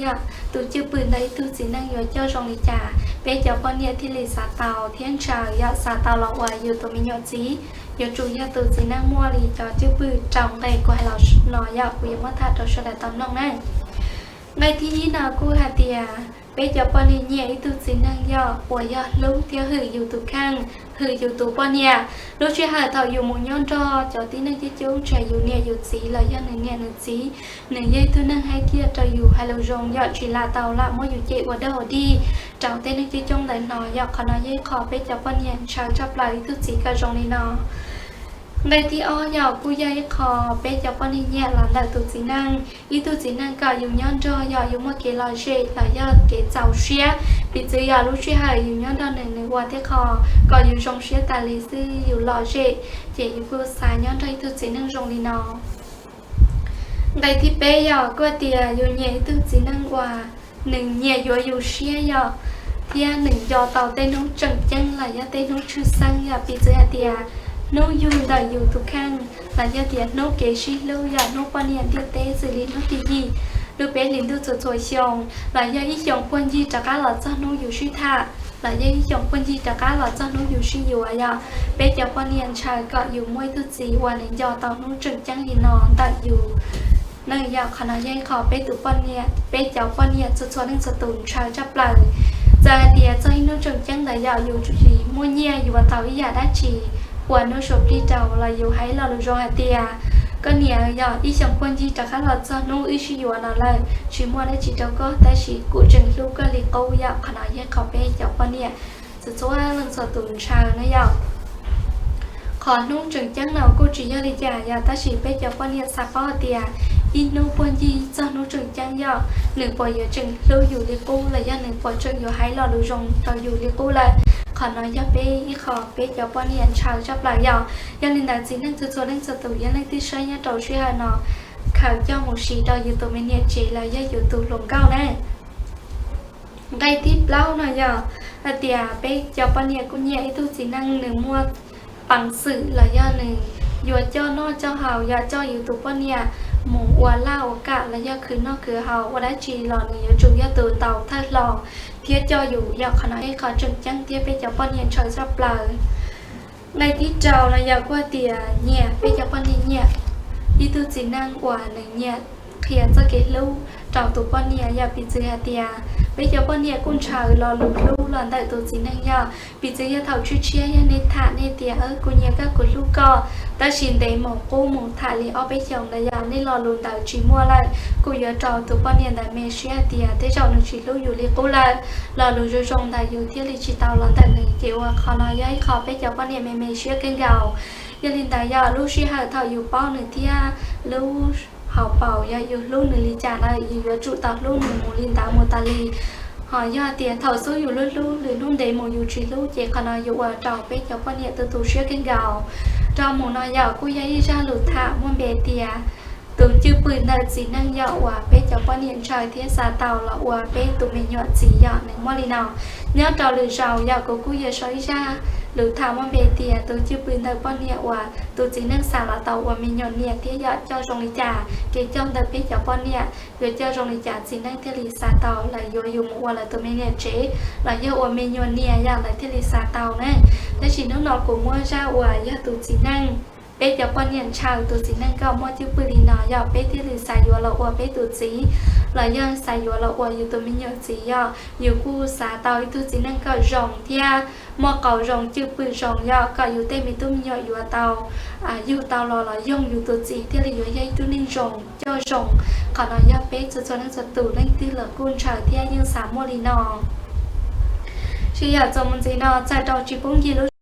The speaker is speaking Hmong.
yog tus cwj pwm ntawm ib tug txiv neej yuav coj zoo li cas, peb cov poj niam thiaj li xav tau thiab ntshaw yog xav tau los ua yus tus me nyuam txiv. Yuav tsum yog tus txiv neej muaj li cov cwj pwm rau nqe kuv hais los no yog kuv yuav muab tham rau sawv daws tau mloog na. Nqe thib ib no kuj hais tias peb cov poj niam nyiam ib tug txiv neej yog uas yog hlub thiab hwm yus tus kheej, hwm yus tus poj niam. Lub sij hawm thaum yus mus nyob nrog cov tib neeg coob coob, tsis hais yus niam yus txiv los yog nws niam nws txiv, nws yog ib tug neeg haib kiag rau yus, hais lus zoo yom, tsis lam tau lam muab yus cem ua dog ua dig rau tej neeg coob coob ntawd no yom. Qhov no yog ib qho peb cov poj niam ntshaw tshaj plaws ib tug txiv kom zoo li no. Nqe thib ob yog kuj yog ib qho peb cov poj niam nyiam los ntawm tus txiv neej. Ib tug txiv neej kom yus nyob nrog yog yus muaj kev lom zem los yog kev txaus siab, piv txwv yog lub sij hawm yus nyob nrog nws, nws ua tej qho kom yus zoo siab tas li xwb, yus lom zem, ces yus kuj xav nyob nrog ib tug txiv neej zoo li no. Nqe thib peb yog kuj tias yus nyiam ib tug txiv neej uas nws nyiam yuav yus siab yom, thiab nws nco tau tej hnub tseem ceeb los yog tej hnub tshwj xeeb yom, piv txwv hais tias hnub yug ntawm yus tus kheej los yog tias hnub kev sib hlub yog hnub poj niam ntiaj teb xws li hnub tim yim lub peb hlis ntuj txhua txhua xyoo, los yog ib xyoos puag ncig rov qab los txog hnub yus sib tham, los yog ib xyoos puag ncig rov qab los txog hnub yus sib yuav yom. Peb cov poj niam ntshaw kom yus muaj ib tug txiv uas nws nco tau hnub tseem ceeb li no ntawm yus. Yog qhov no yog ib qho peb tus poj niam, peb cov poj niam txhua txhua leej txhua tus ntshaw tshaj plaws. Txawm hais tias txog ib hnub tseem ceeb ntawd yog yus tsis muaj nyiaj yuav tau ib yam dab tsi, ua hnub suav plig rau los yus hais lo lus zoo hais tias, koj niam, yog ib xyoos puag ncig rov qab los txog hnub wb sib yuav no lawm, tsis muaj dab tsi rau koj, tab sis kuv tseem hlub koj li qub yom. Qhov no yog qhov peb cov poj niam txhua txhua leej txhua tus ntshaw na yom. Qhov hnub tseem ceeb no kuj tsis yog li cas yom, tab sis peb cov poj niam xav paub hais tias ib hnub puag ncig txog hnub tseem ceeb yom, nws puas yuav tseem hlub yus li qub los yog nws puas tseem yuav hais lo lus zoo rau yus li qub lawm. Qhov no yog peb ib qho peb cov poj niam ntshaw tshaj plaws yom. Yog li ntawd txiv neej txhua txhua leej txhua tus, yog leej twg saib nyob rau sij hawm no, khaws coj mus siv rau yus tus me niam tsev los yog yus tus hluas nkauj na. Nqe thib plaub no yog hais tias peb cov poj niam kuj nyiam ib tug txiv neej nws muaj peev xwm los yog nws yuav coj noj coj haus, yog coj yus tus poj niam mus ua laj ua kam los yog khwv noj khwv haus ua dab tsi los nws yuav tsum yog tus ntaus thawj hlo thiab coj yus yom. Qhov no ib qho tseem ceeb thiab peb cov poj niam ntshaw tshaj plaws. Nqe thib rau no yog kuj tias nyiam, peb cov poj niam nyiam ib tug txiv neej uas nws nyiam qhia txoj kev hlub rau tus poj niam yom. Piv txwv hais tias peb cov poj niam kuj ntshaw lo lus hlub los ntawm tus txiv neej yom. Piv txwv yog thaum tshiab tshiab yog nej tham nej tias kuv nyiam koj, kuv hlub koj, tab sis ntev mus qub mus tham li ob peb xyoos ntawd yog nej lo lus ntawd tsis muaj lawm, kuj yuav rau tus poj niam ntawd me siab hais tias tej zaum nws tsis hlub yus li qub lawm. Lo lus zoo zoo ntawd yus thiaj li tsis tau los ntawm nws, ces ua qhov no yog ib qho peb cov poj niam me me siab kawg nkaus. Yog li ntawd yog lub sij hawm thaum yus paub nws thiab lub hauv paus yog yus hlub nws li cas lawm, yus yuav tsum tau hlub nws mus li ntawd mus tas li. Ho yog tias thaum xub yus hlub hlub, lwm hnub ntev mus yus tsis hlub, ces qhov no yuav ua rau peb cov poj niam tu tu siab kawg nkaus. Rau mus no yog kuj yog ib zaj lus tham muaj npe tias tus cwj pwm ntawm txiv neej yog uas peb cov poj niam ntshaw thiab xav tau los ua peb tus me nyuam txiv yog nws muaj li no. Nyob rau lwm zaus yog kuv kuj yuav sau ib zaj lus tham muaj npe tias tus cwj pwm ntawm poj niam uas tus txiv neej xav los tau ua me nyuam niam thiab yog coj zoo li cas, kev coj ntawm peb cov poj niam yuav coj zoo li cas txiv neej thiaj li xav tau los yuav yus mus ua lawv tus me niam tsev, los yog ua me nyuam niam yog lawv thiaj li xav tau na. Tab sis hnub no kuv muab zaj uas yog tus txiv neej, peb cov poj niam ntshaw tus txiv neej kom muaj cwj pwm li no yog peb thiaj li xav yuav los ua peb tus txiv, los yog xav yuav los ua yus tus me nyuam txiv yog yus kuj xav tau ib tug txiv neej kom zoo thiab muaj qauv zoo cwj pwm zoo yog kom yus tej me tub me nyuam yuav tau yug tau los los yoog yus tus txiv thiaj li yuav yog ib tug neeg zoo coj zoo. Qhov no yog peb txhua txhua leej txhua tus leej twg los kuj ntshaw thiab yeej xav muaj li no. Tsis yog txuas mus ntxiv no txawm rau tsis pub ncig lub